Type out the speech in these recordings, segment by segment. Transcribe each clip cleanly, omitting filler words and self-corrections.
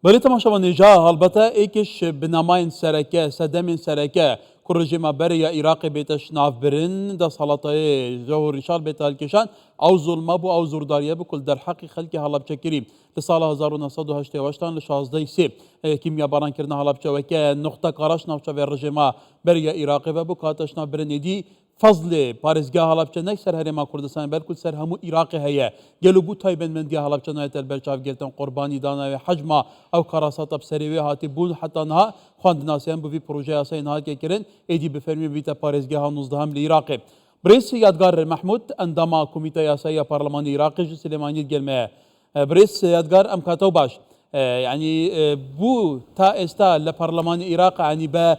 Belê temaşevan hêja, helbete êkêş binamayên sereke, sedemên sereke ku rejîma berê ya Iraqê bête şinavbirin, desthilatayê Jehûr Rîşal bête hilkêşan, ew zulma bû, ew zordariye bû ku li derheqî xelkê Helebçe kirî. Li sala 1988 an li şazdeh sê kîmyabarankirina Helebçe weke nuqteka reş navçavê rejîma berê ya Iraqê ve bû ku hate şinavbirin êdî Fezlê parêzgeha Helebçe nek ser Herêma Kurdistanê belku ser hemû Iraqê heye. Gelo bû taybetmendiya Helebçe nayê li ber çav girtin, qurbanî dana wê, hecma ew karasata bi serê wê hatî bûn heta niha xwendinasiyan bi vî proje yasayê nehatiye kirin, êdî bi fermî bibîte parêzgeha nozdehem li Iraqê. Birêz Yadgar Mehmûd, endama Komîta Yasayî ya Parlemanê Iraqê ji Silêmaniyê digel me ye. Birêz Yadgar em katew baş. Yanî bû ta êsta li parlemanê Iraq yanî be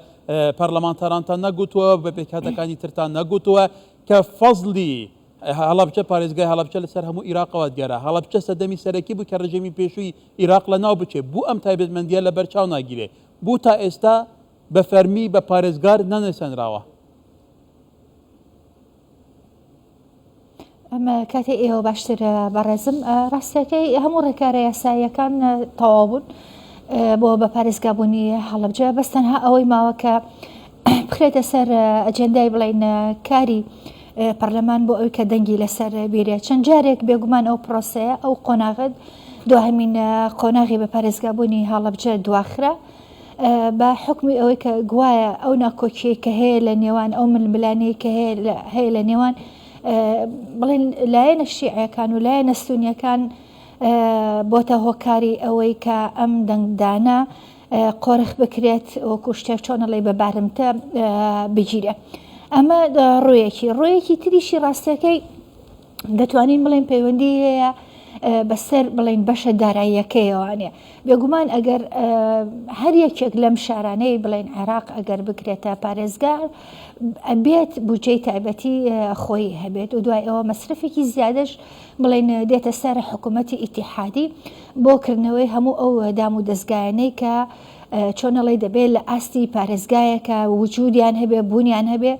parlemantaran negotiwe be pêkhatekanî tirtan negotiwe ke fezlî Helebçe parêzgehê Helebçe li ser hemû Iraqê we digere. Helebçe sedemî serekî bû ke rejîmî pêşûyî Iraq li nav biçe. Bû em taybetmendiye li ber çaw nagîrê. Bû ta êsta be fermî be parêzgar nenêsenrawe. ئەم کاتەی ئێوە باشتر بەڕێزم ڕاستەکەی هەموو ڕێکارە یاساییەکان تەواو بوون بۆ بە پارێزگابوونی هەڵبجە بەس تەنها ئەوەی ماوە کە بخرێتە سەر ئەجێندای بڵین کاری پەرلەمان بۆ ئەوی کە دەنگی لەسەر بیرێ چەند جارێک بێگومان ئەو پرۆسەیە ئەو قۆناغت دوهەمین قۆناغی بە پارێزگابوونی هەڵبجە دواخرا. بە حوکمی ئەوەی کە گوایە ئەو ناکۆکیەی کە هەیە لە نێوان ئەو ململانێی کە هەیە لە نێوان بڵێن لایەنە شیعەکان و لایەنە سونیەکان بۆتە هۆکاری ئەوەی کە ئەم دەنگدانە قۆرخ بکرێت وەکو شتێک چۆنەڵی بە بارمتە بگیرێ ئەمە ڕوویەکی ڕوویەکی تریشی ڕاستەکەی دەتوانین بڵێن پەیوەندی هەیە بەسەر بڵێن بەشە داراییەکەیەوانێ بێگومان ئەگەر هەر یەکێک لەم شارانەی بڵێن عێراق ئەگەر بکرێتە پارێزگار ئەبێت بودجەی تایبەتی خۆی هەبێت و دوای ئەوە مەسرفێکی زیادەش بڵێن دێتە سەر حکوومەتی ئیتیحادی بۆ کردنەوەی هەموو ئەو دام و دەستگایانەی کە چۆنەڵی دەبێت لە ئاستی پارێزگایەکە وجودیان هەبێ بوونیان هەبێ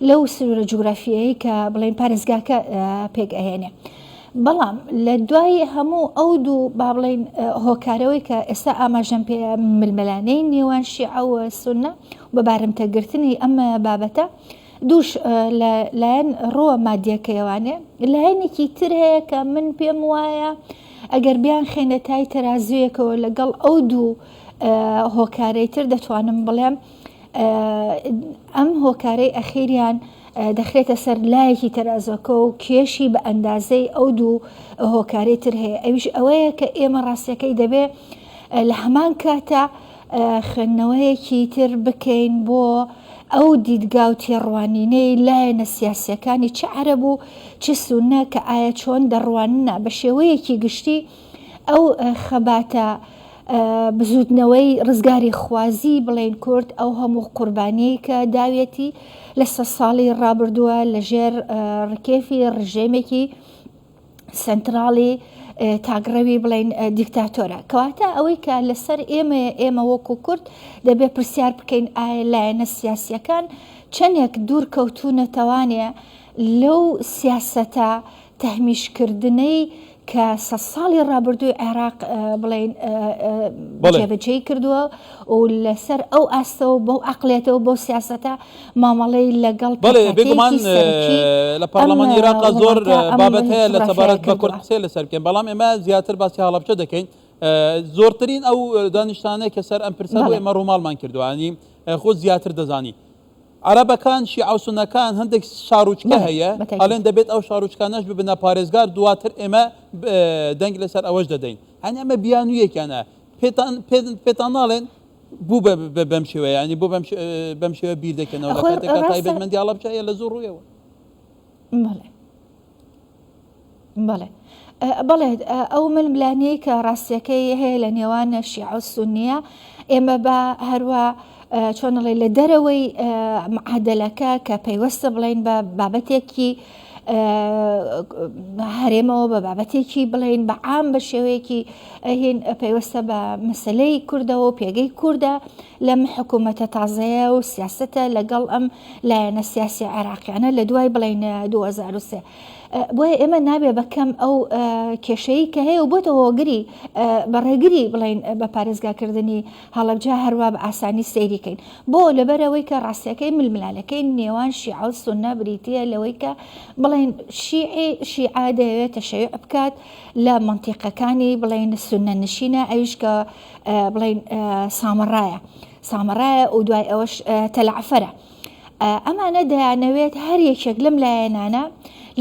لەو سنوورە جوگرافیەی کە بڵێن پارێزگاکە پێک ئەهێنێ. بەڵام لە دوای هەموو ئەو دوو با بڵێین هۆکارەوەی کە ئێستا ئاماژەم پێ ململانێی نێوان شیعە و سوننە بە بارمتەگرتنی ئەم بابەتە دووش لە لایەن ڕووە مادیەکەیوانێ لایەنێکی تر هەیە کە من پێم وایە ئەگەر بیان خێنە تای تەرازویەکەوە لەگەڵ ئەو دوو هۆکارەی تر دەتوانم بڵێم ئەم هۆکارەی ئەخیریان دەخرێتە سەر لایەکی تەرازەکە و کێشی بە ئەندازەی ئەو دوو هۆکارەی تر هەیە ئەویش ئەوەیە کە ئێمە ڕاستیەکەی دەبێ لە هەمان کاتە خوێندنەوەیەکی تر بکەین بۆ ئەو دیدگا و تێڕوانینەی لایەنە سیاسیەکانی چ عەرەب و چ سونە کە ئایا چۆن دەڕواننە بە شێوەیەکی گشتی ئەو خەباتە بزووتنەوەی ڕزگاریخوازی بڵێین کورد ئەو هەموو قوربانیەی کە داویەتی لە سە ساڵی ڕابردووە لە ژێر ڕکێفی ڕژێمێکی سنتراڵی تاگڕەوی بڵین دیکتاتۆرە کەواتە ئەوەی کە لەسەر ئێمە ئێمە وەکو کورد دەبێ پرسیار بکەین ئایا لایەنە سیاسیەکان چەندێک دوور کەوتونەتەوانێ لەو سیاسەتە تەهمیشکردنەی کە سە ساڵی ڕابردووی عێراق بڵێین جێبەجێی کردووە و لەسەر ئەو ئاستەوە بەو عەقڵیەتەوە بەو سیاسەتە مامەڵەی لەگەڵ بەڵێ بێگومان پێکهاتەیەکی سەرەکی لە ئەم پەرلەمانی عێراقا زۆر وڵاتە ئەم بابەت هەیە لە جوگرافیایە سەبارەت بە کورد کردووە. قسەی لەسەر بکەین بەڵام ئێمە زیاتر باسی هەڵەبجە دەکەین زۆرترین ئەو دانیشتانەی کە سەر ئەم پرسە بوو بەڵێ. ئێمە ڕووماڵمان کردووە ینی خۆت زیاتر دەزانی عەرەبەکان، شیعە و سوننەکان هەندێک شارۆچکە بەڵێ، هەیە، بە تەئکید. ئەڵێن دەبێت ئەو شارۆچکانەش ببنە پارێزگار، دواتر ئێمە دەنگ لەسەر ئەوەش دەدەین. یانی ئەمە بیانوویەکیانە. پێتان پێتان ناڵێن بوو بە بەم شێوەیە، یانی بۆ بەم شێوە بیر دەکەنەوە لە خۆی کاتێکا ڕاستە. تایبەتمەندی هەڵەبجە هەیە لە زۆر ڕوویەوە. بەڵێ. بەڵێ. بەڵێ ئەو ململانێی کە ڕاستیەکەی هەیە لە نێوان شیعە و سوننیە ئێمە بە هەروە چۆن ڵێ لە دەرەوەی معادلەکە کە پەیوەستە بڵین بە بابەتێکی هەرێمەوە بە بابەتێکی بڵین بە عام بە شێوەیەکی هین پەیوەستە بە مەسلەی کوردەوە و پێگەی کوردە لەم حکوومەتە تازەیە و سیاستە لەگەڵ ئەم لایەنە سیاسی عێراقیانە لە دوای بڵین 2003. بۆیە ئێمە نابێ بە کەم ئەو کێشەی کە هەیە و بۆتە هۆگری بە ڕێگری بڵێین بە پارێزگاکردنی هەڵەبجە هەروا بە ئاسانی سەیری کەین. بۆ؟ لەبەرئەوەی کە ڕاستیەکەی ململانێکەی نێوان شیعە و سوننە بریتییە لەوەی کە بڵێین شیعی شیعە دەیەوێت تەشەیوع بکات لە مەنتیقەکانی بڵێین سوننە نشینە ئەویش کە بڵێین سامەڕایە سامەڕایە و دوای ئەوەش تەلەعفەرە. ئەمانە دەیانەوێت هەر یەکێک لەم لایەنانە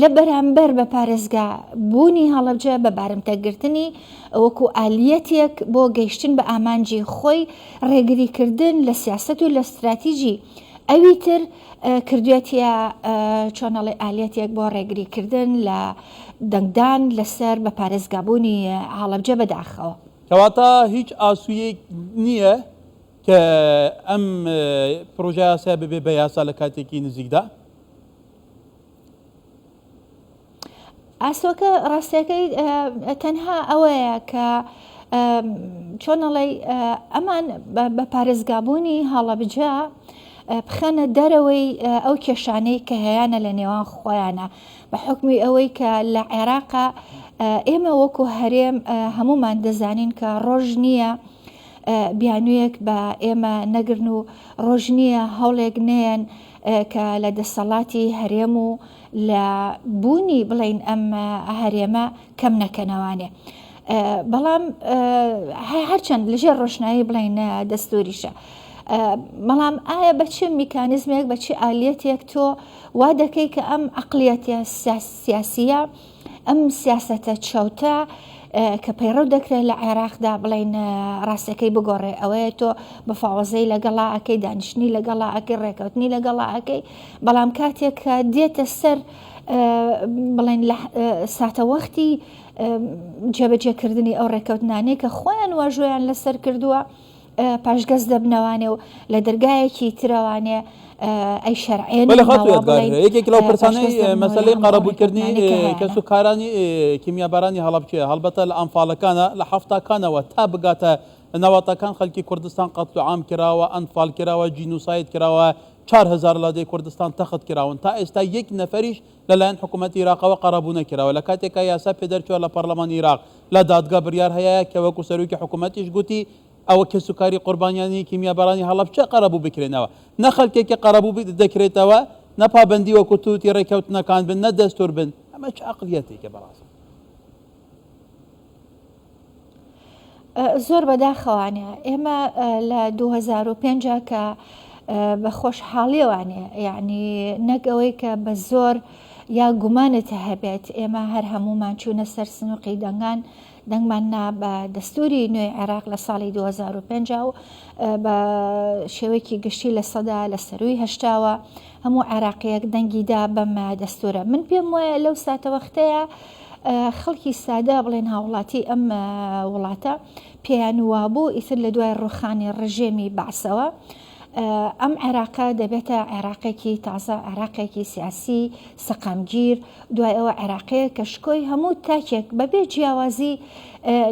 لە بەرامبەر بە پارێزگا بوونی هەڵەبجە بە بارمتەگرتنی وەکو ئالیەتێک بۆ گەیشتن بە ئامانجی خۆی ڕێگریکردن لە سیاسەت و لە ستراتیجی ئەوی تر کردوێتیە چۆنەڵێ ئالیەتێک بۆ ڕێگریکردن لە دەنگدان لەسەر بە پارێزگابوونی هەڵەبجە بەداخەوە. کەواتە هیچ ئاسویەک نییە کە ئەم پڕۆژە یاسایە ببێ بە یاسا لە کاتێکی نزیکدا؟ ئاسۆکە ڕاستەکەی تەنها ئەوەیە کە چۆن ئەڵێی ئەمان بە پارێزگابوونی هەڵەبجە بخەنە دەرەوەی ئەو کێشانەی کە هەیانە لە نێوان خۆیانە بە حکمی ئەوەی کە لە عێراقا ئێمە وەکو هەرێم هەمومان دەزانین کە ڕۆژ نییە بیانوویەک بە ئێمە نەگرن و ڕۆژ نییە هەوڵێک نەیەن کە لە دەسەڵاتی هەرێم و لە بوونی بڵین ئەم هەرێمە کەم نەکەنەوانێ. بەڵام هەرچەند لەژێر ڕۆشنایی بڵین دەستوریشە. بەڵام ئایا بە چ میکانیزمێک بە چ ئالیەتێک تۆ وا دەکەی کە ئەم عقلیەتە سیاسیە ئەم سیاسەتە چەوتە کە پەیڕەو دەکرێت لە عێراقدا بڵێین ڕاستەکەی بگۆڕێ ئەوەیە تۆ مفاوەزەی لەگەڵا ئەکەی دانیشتنی لەگەڵا ئەکەی ڕێکەوتنی لەگەڵا ئەکەی بەڵام کاتێک کە دێتە سەر بڵێن لە ساتەوەختی جێبەجێکردنی ئەو ڕێکەوتنانەی کە خۆیان واژۆیان لەسەر کردووە پاشگەز دەبنەوانێ و لە دەرگایەکی ترەوانێ ئەی شەرعێن بەلێ خاتوو یادگار یەکێک لەو پرسانەی مەسەلەی قەرەبووکردنی کەس و کارانی کیمیابارانی هەڵەبجەیە هەڵبەتە لە ئەنفالەکانە لە حەفتاکانەوە تا بگاتە نەوەتەکان خەلکی کوردستان قەتل و عام کراوە ئەنفال کراوە جینوساید کراوە 4000 لادێی کوردستان تەخت کراون تا ئێستا یەک نەفەریش لەلایەن حکوومەتی ئیراقەوە قەرەبوو نەکراوە لە کاتێکا یاسا پێدەرچووە لە پەڕلەمانی ئیراق لە دادگا بریار هەیە کە وەکو سەرۆکی حکوومەتیش گوتی ئەوە کەسوکاری قوربانیانی کیمیابارانی هەڵەبچە قەرەبوو بکرێنەوە. نە خەلکێکی قەرەبوو دەکرێتەوە، نە پابەندی وەکو تووتی رێککەوتنەکان بن، نە دەستوور بن. ئەمە چ عەقڵیەتێکە بەڕاستی؟ زۆر بەداخەوانە ئێمە لە 2005 کە بە خۆشحاڵیەوانێ یعنی نەک ئەوەی کە بە زۆر یا گومانت هەبێت ئێمە هەر هەمومان چوونە سەر سنوقی دەنگان دەنگمان نا بە دەستوری نوێی عێراق لە ساڵی 2005 و بە شێوەیەکی گشتی لە سەدا لە سەرووی هەشتاوە هەموو عێراقیەک دەنگی دا بەم دەستورە من پێم وایە لەو ساتەوەختەیە خەڵکی سادە بڵێن هاوڵاتی ئەم وڵاتە پێیان وابوو ئیتر لە دوای ڕوخانی ڕژێمی بەعسەوە ئەم عێراقە دەبێتە عێراقێکی تازە، عێراقێکی سیاسی سەقامگیر، دوای ئەوە عێراقێک کە شکۆی هەموو تاکێک بەبێ جیاوازی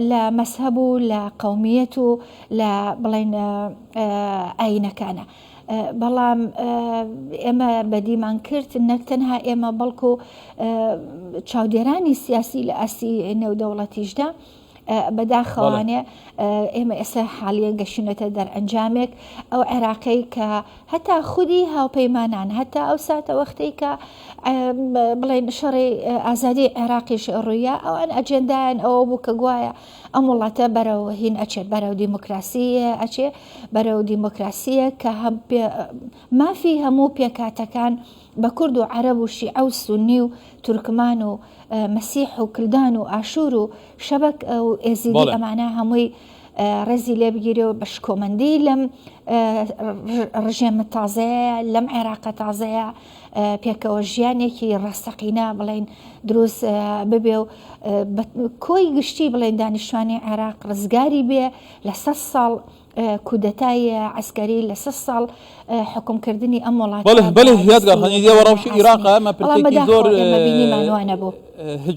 لە مەزهەب و لە قەومیەت و لە بڵێن ئایینەکانە. بەڵام ئێمە بەدیمان کرد نەک تەنها ئێمە بەڵکو چاودێرانی سیاسی لە ئاستی نێودەوڵەتیشدا بەداخەوانێ ئێمە ئێستا حالیەن گەشتینەتە دەرئەنجامێک ئەو عێراقەی کە هەتا خودی هاوپەیمانان هەتا ئەو ساتە وەختەی کە بڵێن شەڕی ئازادی عێراقیش ڕوویە ئەوان ئەجێندایان ئەوە بوو کە گوایە ئەم وڵاتە بەرەو هین ئەچێت بەرەو دیموکراسی ئەچێ بەرەو دیموکراسیە کە هەم مافی هەموو پێکاتەکان بە کورد و عەرەب و شیعە و سونی و تورکمان و مەسیح و کلدان و ئاشور و شەبەک و ئێزیدی ئەمانە هەمووی ڕێزی لێ بگیرێ و بە شکۆمەندی لەم ڕژێمە تازەیە لەم عێراقە تازەیە پێکەوە ژیانێکی ڕاستەقینە بڵین دروست ببێ و کۆی گشتی بڵێن دانیشتوانی عێراق ڕزگاری بێ لە سە ساڵ کودەتای عەسکەری لە سە ساڵ حوکم کردنی ئەم وڵاتە بەڵێ بە بەڵێ یادگار دەستی خانی ئێوە ڕەوشی عاسمی ئیراقە ئەمە بەڵام پرسێکی زۆر بەداخەوە ئێمە بینیمان وا نەبوو.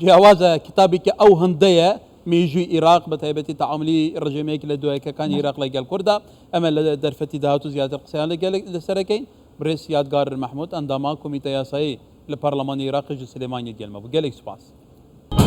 جیاوازە کتابێکی ئەو هەندەیە مێژووی ئیراق بە تایبەتی تەعامولی ڕژێمێک لە دوایەکەکانی ئیراق لەگەڵ کوردا ئەمە لە دەرفەتی داهاتوو زیاتر قسەیان لەگەل لەسەر ئەکەین برێز یادگار مەحمود ئەنداما کۆمیتە یاسایی. لە پەرلەمانی عێراقی ji Silêmaniyê gel me bû. Gelek spas.